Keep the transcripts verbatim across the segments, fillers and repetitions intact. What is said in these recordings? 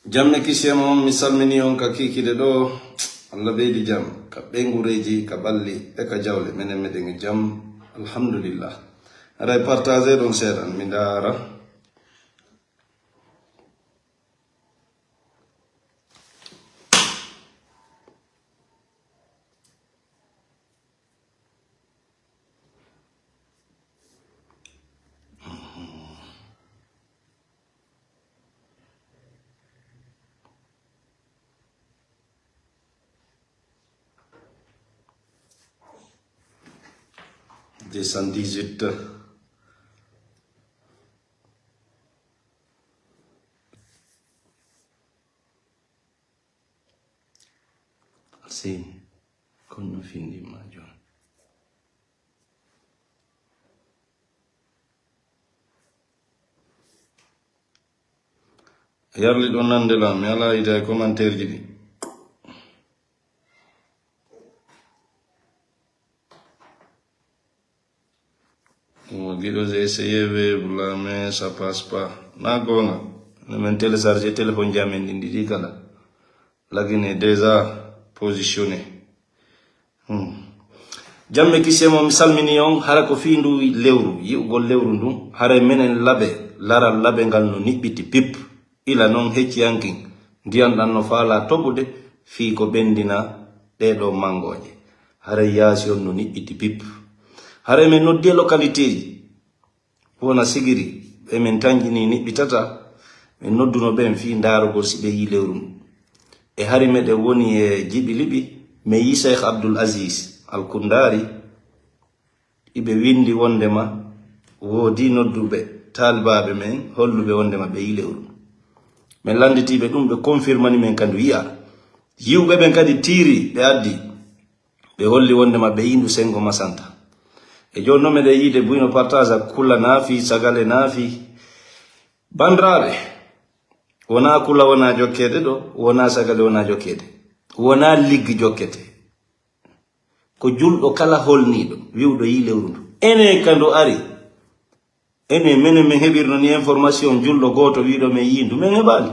Jam e kisiyam on, mi salmini on ka kiikiɗe ɗo. Allah ɓeydi jam ka ɓeyngureeji, ka ɓalli e ka jawle. Menen meɗen e jam, alhamdulillah. Haray partage ɗon seeɗan, mi ndaara. Deux cent dix-huit. Sini, kono no findi ma jon. Yarli ɗon nande lan, mi ala ida e commentaire ji ɗi. Mo giɗo, j'ai essayé web la, mais ça passe pas. Na gonga. Ne men télécharger téléphone ji amen ɗin ɗiɗi kala. Lagine déjà positionné. Hmm. Jam e kisiyam on, mi salmini on. Hara ko fii ndu lewru, yi'ugol lewru ndun, haray menen laɓe, laral laɓe ngal no niɓɓiti pip. Ila non hecci hankin, ndiyan ɗan no faalaa toɓude fii ko ɓendina ɗee ɗoo mangooje. Haray yaasi on no niɓɓiti pip. Haray men noddi e localité ji, wona sigiri ɓe men tanƴini niɓɓitata, men nodduno ɓen fii ndaarugol si ɓe yii lewru ndun. E hari meɗen woni e Jiɓi Liɓi, men yii Cheikh Abdul Aziz Al Kundaari, iɓe windi wondema woodi nodduɓe taalibaaɓe men holluɓe wondema ɓe yii lewru. Men landitiiɓe ɗum, ɓe confirmani men ka ndu yi'a. Yi'uɓe ɓen kadi tiiri, ɓe addi, ɓe holli wondema ɓe yii ndu sengo masanta. E jooni non meɗen yiide buyno partage kula naafi, sagale naafi. Bandiraaɓe, wonaa kula wonaa jokkeede ɗo, wonaa sagale wonaa jokkeede, wonaa liggi jokkete. Ko julɗo kala holniiɗo, wi'uɗo yii lewru ndu. Enen ka ndu ari, enen menen men heɓirno ni information julɗo gooto wi'uɗo men yii ndu, men heɓaali.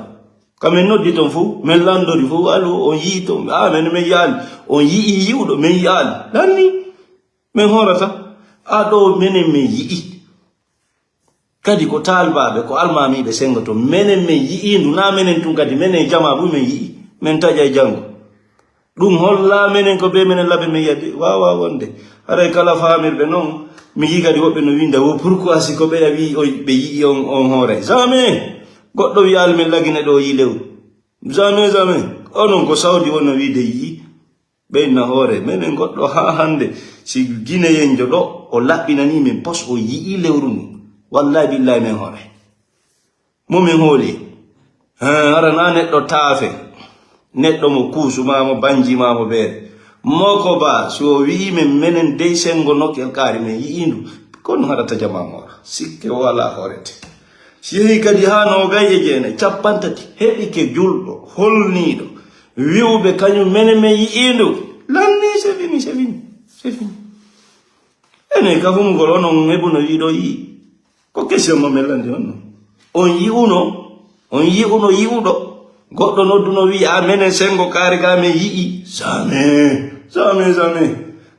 Ka men noddi ton fow, men landori fow, "Alo, on yii ton?" "Ah, menen men yi'aali." "On yi'ii yi'uɗo?" "Men yi'aali." Ɗan ni, men horata. A ɗo menen men yi'i. Kadi ko taalibaaɓe, ko almaamiiɓe sengoto. Menen men yi'ii ndu, naa menen tun kadi, menen jamaa buy men yi'i, men taƴay jango. Ɗum hollaa menen ko bee menen laɓe men yiyde? Waawaa wonde. Haray kala faamirɓe non, mi yii kadi woɓɓe no winda, wo pourquoi si ko ɓeya wi'i oy, ɓe yi'i on, on hoore? Jamais! Goɗɗo wi'aali men lagine ɗo yii lewru. Jamais, jamais. Onon ko Saudi wonno wi'de yi'i. Ɓeyna hoore, menen goɗɗo haa hannde, si Gineyenjo ɗo, o laɓɓinanii men pos, o yi'ii lewru ndu. Wallahi billahi men hoore. Mo men hooli. Haa, hara naa neɗɗo taafe. Neɗɗo mo kuusu maa mo banji maa mo beere. Moko ba, si o wi'ii men menen dey sengo nokkel kaari men yi'ii ndu, kono hara tajamaa moora. Sikke walaa hoorete. Si yehii kadi haa noogay e jeenay, cappanɗe tati, heɓike julɗo, holniiɗo, wi'uɓe kañum menen men yi'ii ndu. Lanni, c'est fini, c'est fini, c'est fini. Enen ka humugol onon heɓuno yi'uɗo yi'i. Ko question mo men landi on non. On yi'uno, on yi'uno yi'uɗo. Goɗɗo nodduno wi'i, "A menen sengo kaari ga men yi'i." Jamais, jamais, jamais.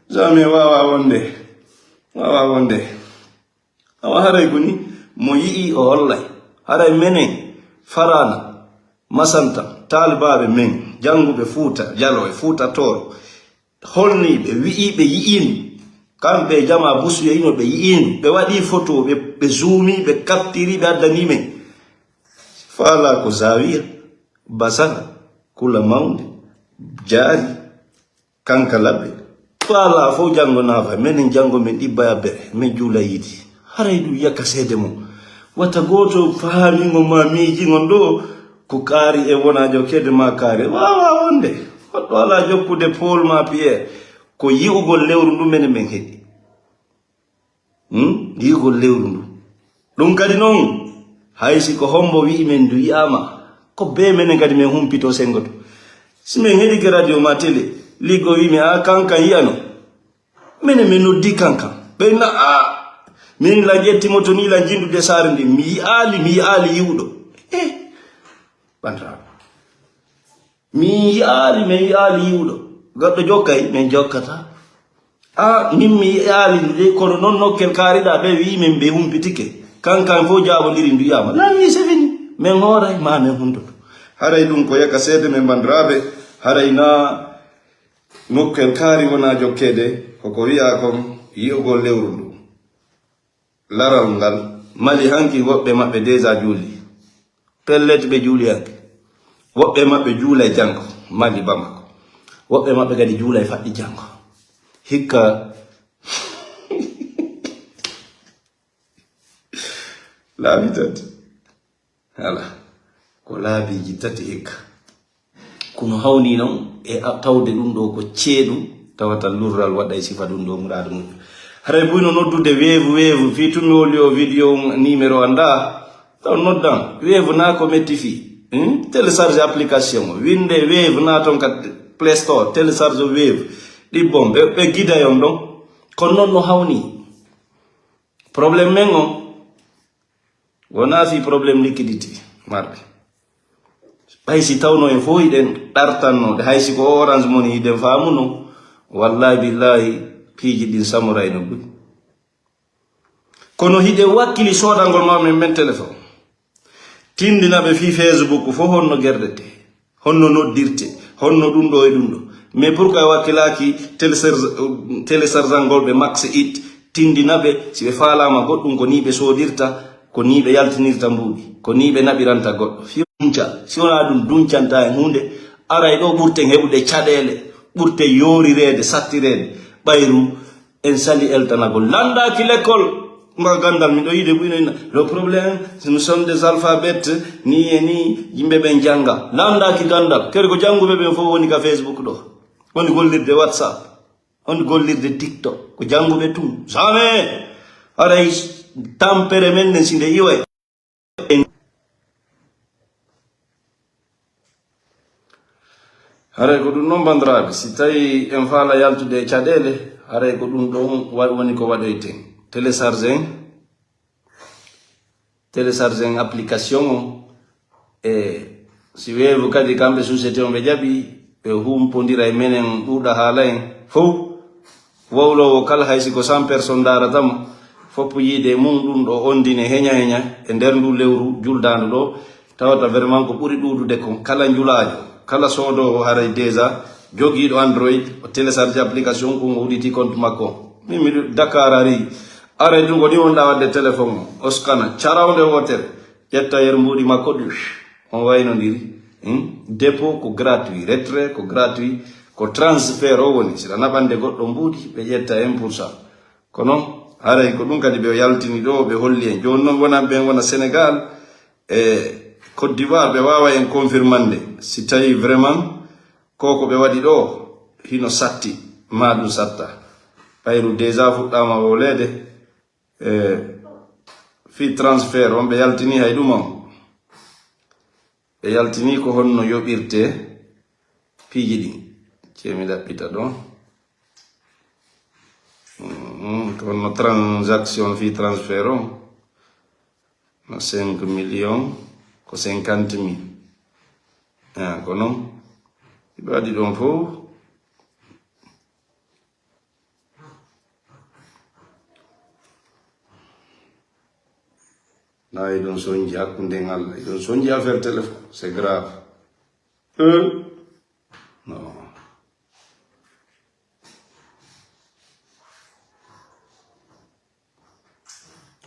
Jamais waawaa wonde. Waawaa wonde. Awa haray ko ni mo yi'i o hollay. Haray menen Faraana, Masanta, taalibaaɓe men, jannguɓe Fuuta Jalo e Fuuta Tooro, holniiɓe, wi'iiɓe yi'iino, kamɓe e jamaa Busuya ino ɓe yi'iino, ɓe waɗii foto, ɓe, ɓe zuumii, ɓe kaptirii, ɓe addanii men. Faalaa ko Zaawiya, Basara, Kula Mawnde, Jaari, Kanka labbe. Faala fof janngo naafa, menen janngo men ɗibba yabbere, men juula yiidi. Haray ɗum yakaseede mo. Wata gooto faami ngo ma miiji ngon ɗo, ko kaari e wonaa jokkeede ma kaari. Waawaa wonde. Goɗɗo alaa jokkude Paul ma Pierre. Ko yi'ugol lewru ndu menen men heɗi. Hmm? Yi'ugol lewru ndu. Ɗum kadi noon, hay si ko hombo wi'i men ndu yi'aama, ko bee menen kadi men humpito senngoto. Si men heɗike radio ma télé, liggo wi'i men, "A, Kankan yi'ano." Menen men noddi Kankan. Ɓe na, "A, min la ƴetti mo to ni la jinndude saare nde. Mi yi'aali, mi yi'aali yi'uɗo." Eh, bandiraaɓe. Min yi'aali, min yi'aali yi'uɗo. Goɗɗo jokkay, min jokkata. A, min mi yi'aali nde, kono noon nokkel kaariɗaa ɓe wi'i min ɓe humpitike. Kankan fof jaabondiri ndu wi'aama. Lan mi sefini. Min hooray, ma min hundoto. Haray ɗum ko yaka seede men banndiraaɓe. Haray na nokkel kaari wona jokkeede. Koko wi'a kon yi'ogol lewru ndu. Laral ngal, Mali hanki woɓɓe maɓɓe déjà juuli. Pellet ɓe juuli hanki. Woɓɓe maɓɓe juulay janngo, Mali Bamako. Woɓɓe maɓɓe kadi juulay faɗɗi janngo. Hikka laabi tati. Ala. Ko laabiiji tati hikka. Kono hawni noon e a-, tawde ɗum ɗo ko ceeɗu, tawata lurral waɗay sifa ɗum ɗo muraadu mum. Haray buyno noddude weevu, weevu, fii tun mi holli o video on, numéro anndaa, taw noddan, weevu naa ko metti fii. Hmm? Télécharge application o, winde weevu naa toon ka Play Store, télécharge weevu. Ɗibbon, ɓe, ɓe gida yon ɗon. Kono noon no hawni. Problème men on, wonaa fii problème liquidité marɓe. Ɓay si tawno en fof hiɗen ɗartannoo, hay si ko Orange Money hiɗen faamuno, wallahi billahi piiji ɗin samorayno buy. Kono hiɗen wakkili soodangol ma men, men téléphone. Tindina ɓe fii Facebook fof honno gerdetee. Honno noddirte, honno ɗum ɗo e ɗum ɗo. Mais pourquoi wakkilaaki télécharge-, téléchargangol ɓe Max It, tindina ɓe, si ɓe faalaama goɗɗum, ko nii ɓe soodirta, ko nii ɓe yaltinirta mbuuɗi, ko nii ɓe naɓiranta goɗɗo. Fii dunca, si wonaa ɗum duncanta en huunde, aray ɗo ɓurten heɓude caɗeele, ɓurten yoorireede, sattireede, ɓayru en sali eltanagol. Landaaki lekkol, ma gandal, miɗo yiide buyno ina. Le problème, nous sommes des alphabètes, ni e ni, yimɓe ɓen jannga. Landaaki gandal. Kadi ko jannguɓe ɓen fof woni ka Facebook ɗo. Woni gollirde WhatsApp. Woni gollirde TikTok. Ko jannguɓe tun. Jamais. Haray tampere men nden si nde iway. Haray ko ɗum noon, banndiraaɓe, si tawii en faala yaltude e caɗeele, haray ko ɗum ɗoon wa-, woni ko waɗoyten. Télécharge en, télécharge en application o, e si weevu kadi kamɓe société o ɓe jaɓi, ɓe humpondira e menen, ɗuuɗa haala en fof. Wowloowo kala, hay si ko cent personnes ndaarata mo, foppu yiide e mum ɗum ɗo ondine heña heña e nder ndu lewru juldaandu ɗo, tawata vraiment ko ɓuri ɗuuɗude kon, kala njulaajo, kala soodoowo haray déjà jogiiɗo Android, o télécharge application kon, o udditi compte makko. Min miɗo Dakar ari, aray ɗum ko ni wonɗa waɗde téléphone o, oskana, carawde wootere, ƴetta yer mbuuɗi makko ɗum. On waynondiri, hmm? Dépôt ko gratuit, retrait ko gratuit, ko transfert o woni. Siɗa naɓande goɗɗo mbuuɗi, ɓe ƴetta un pour cent. Kono, haray ko ɗum kadi ɓe yaltini ɗo, ɓe holli en. Jooni noon, wonan ɓen wona Sénégal e Côte d'Ivoire, ɓe waawa en confirmande. Si tawi vraiment ko ko ɓe waɗi ɗo, hino satti, ma ɗum satta. Ɓayru déjà fuɗɗaama wowleede, e fii transfert on, ɓe yaltini hay ɗum on. Ɓe yaltini ko honno yoɓirtee piiji ɗin. Cee mi ɗaɓɓita ɗo. Mm, ko honno transaction fii transfert on? No cinq millions, ko cinquante mille. Ah, ko non. Ɓe waɗi ɗon fof. Na iɗon sonji hakkunde ngal, iɗon sonji affaire téléphone, c'est grave. Euh, non.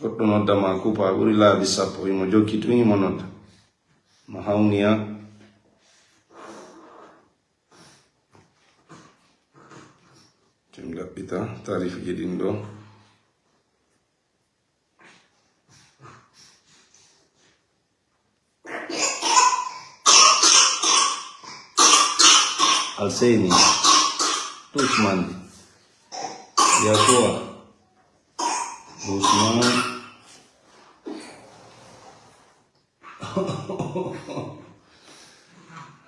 Goɗɗo nodda ma kupa, ɓuri laabi sappo, himo jokki tun, himo nodda. Mo hawniya. Ken ɗaɓɓita taarifuuji ɗin ɗo. Alseyni, Usman, Yakuwa, Usman.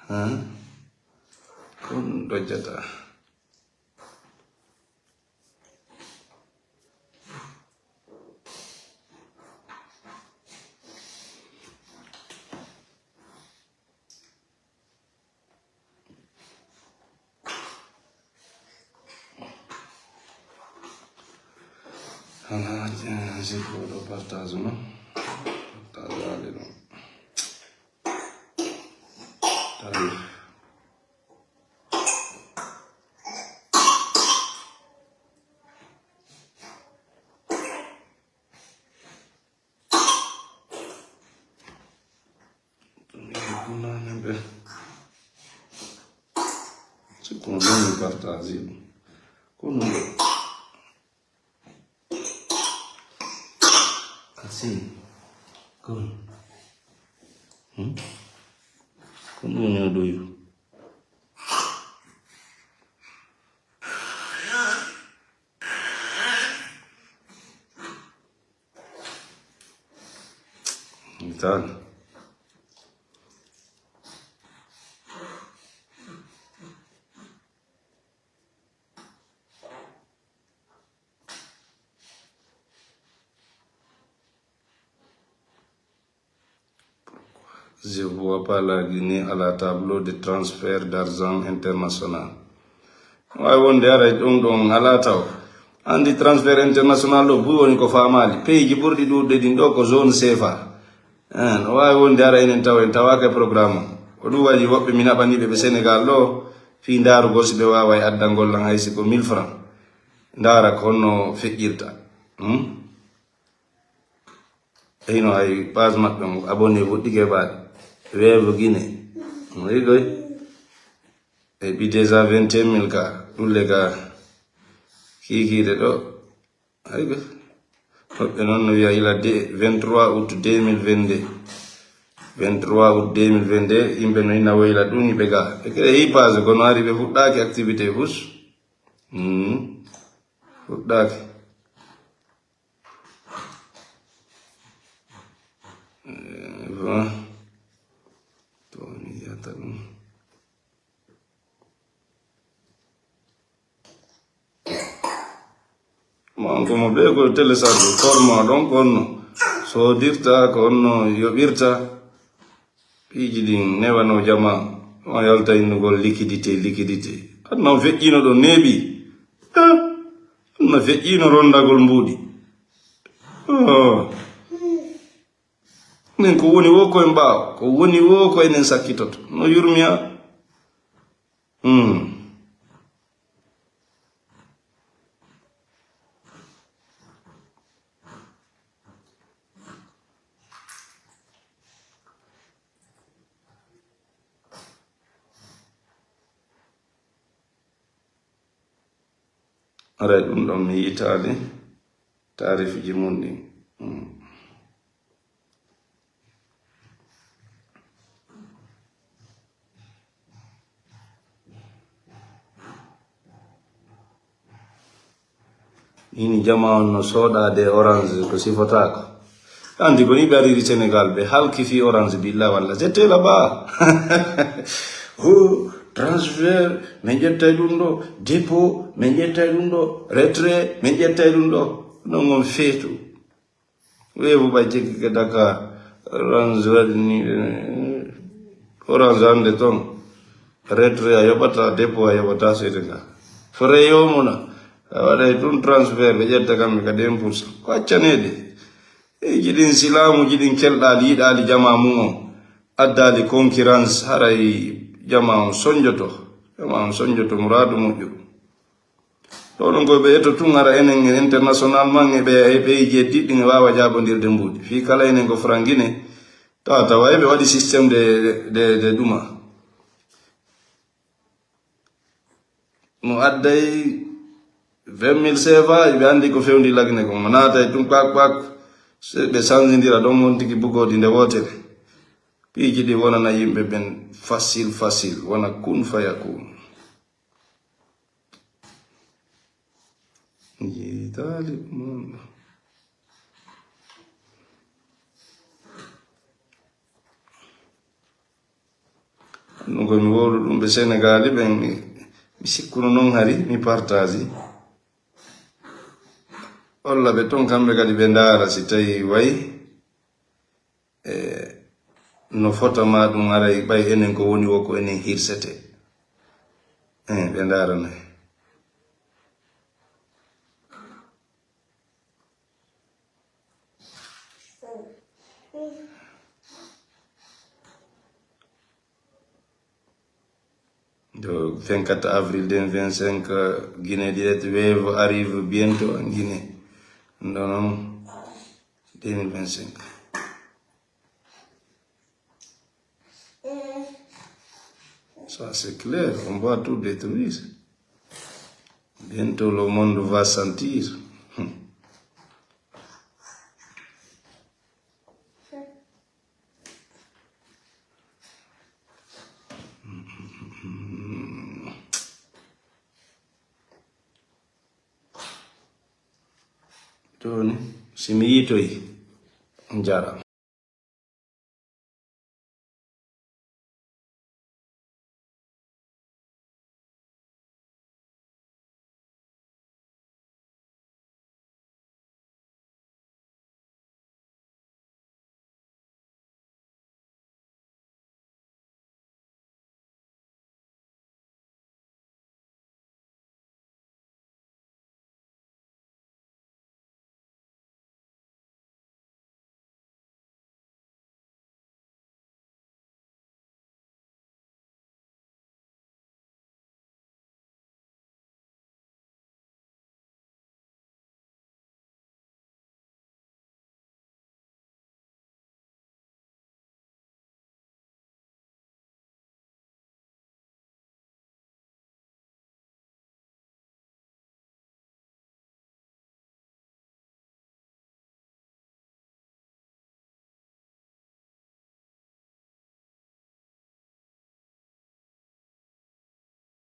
Huh? Kon ɗojjata. Alhaji, eh, Zeko ɗo partage no. Partage ale ɗo. Tawi. Sikko ɗum mi partage ɗum. Kono ɗo. Kasi. Kono. Hmm? Kono ɗum yo ɗoyu. Misal. Je vois pas la Guinée à la tableau de transfert d'argent international. Waawi wonde ara ɗum ɗon alaa taw. Anndi transfert international ɗo buy woni ko faamaali. Peeji ɓurɗi ɗuuɗde ɗin ɗo ko zone C F A. Eh, no waawi wonde ara enen taw en tawaaka e programme o. Ko ɗum waɗi woɓɓe mi naɓanii ɓe ɓe Senegal ɗo fii ndaarugol si ɓe waaway addangol lan hay si ko mille francs. Ndaara ko honno feƴƴirta. Hmm? Eyno ay page maɓɓe mo abonné fuɗɗike baade. Weevo Guinée. Mo yigoy. E ɓi déjà vingt et un mille ka. Ɗulle ka. Kiikiiɗe ɗo. Aywa. Woɓɓe noon no wiya ila de vingt-trois août deux mille vingt-deux. Vingt-trois août deux mille vingt-deux, yimɓe no ina woyla ɗum yimɓe ga. Ɓe kere heyi page kono ari ɓe fuɗɗaaki activité fus. Hmm. Fuɗɗaaki. Eh, bon. To mi yiyata ɗum. Mo an ko mo ɓe ko télécharge format ɗon ko honno soodirta, ko honno yoɓirta. Piiji ɗin newano jama, ma yalta innugol liquidité, liquidité. Aduna o feƴƴino ɗo neeɓi. Eh, aduna feƴƴino rondagol mbuuɗi. Oh. Enen ko woni wo ko en ɓaawa, ko woni wo ko enen sakkitoto. No yurmiya. Hmm. Aray ɗum ɗon mi yitaali taarifuji mun ɗin. Hmm. Ini jama on no soɗaade orange ko sifotaako. Andi ko ni ɓe ariri Senegal ɓe halki fii orange billa walla c'était là-bas. Ho transfert min ƴettay ɗum ɗo, dépôt min ƴettay ɗum ɗo, retrait min ƴettay ɗum ɗo. Non on feetu. Weevu ɓay jeggi ke Dakar, orange waɗi ni, eh, orange hannde ton. Retrait a yoɓata, dépôt a yoɓata, seede nga. Frais yo mona. A waɗay ɗum transfert, ɓe ƴetta kamɓe kadi un pour cent. Ko accaneede. Piiji ɗin si laamuuji ɗin kelɗaali, yiɗaali jamaa mum on, addaali concurrence, haray jamaa on sonjoto. Jamaa on sonjoto muraadu moƴƴo. Ɗo ɗon koy ɓe etto tun ara enen e international man e ɓe, e ɓe jeeddiɗɗi ne waawa jaabondirde mbuuɗi. Fii kala enen ko frangine, tawa tawa e ɓe waɗi système de, de, de ɗuma. Mo adday vingt mille C F A, ɓe anndi ko fewndi lagne kon. Mo naatay tun kpak kpak, se ɓe sanzindira ɗon on tigi bugoodi nde wootere. Piiji ɗi wonana yimɓe ɓen facile, facile, wona kun faya kun. Jiitaali ɗum ɗo. Ɗum ko mi wowlu ɗum ɓe Senegaali ɓen, mi, mi sikkuno noon hari, mi partaasi. Olla ɓe toon kamɓe kadi ɓe ndaara si tawi wayi. E no fota ma ɗum aray ɓay enen ko woni wo ko enen hirsete. E ɓe ndaarana. Le vingt-quatre avril deux mille vingt-cinq, euh, Guinée Direct Wave arrive bientôt en Guinée. Non, non, deux mille vingt-cinq. Ça, c'est clair, on va tout détruire. Bientôt, le monde va sentir. Jooni, si mi yiitoyi, on njaaraama.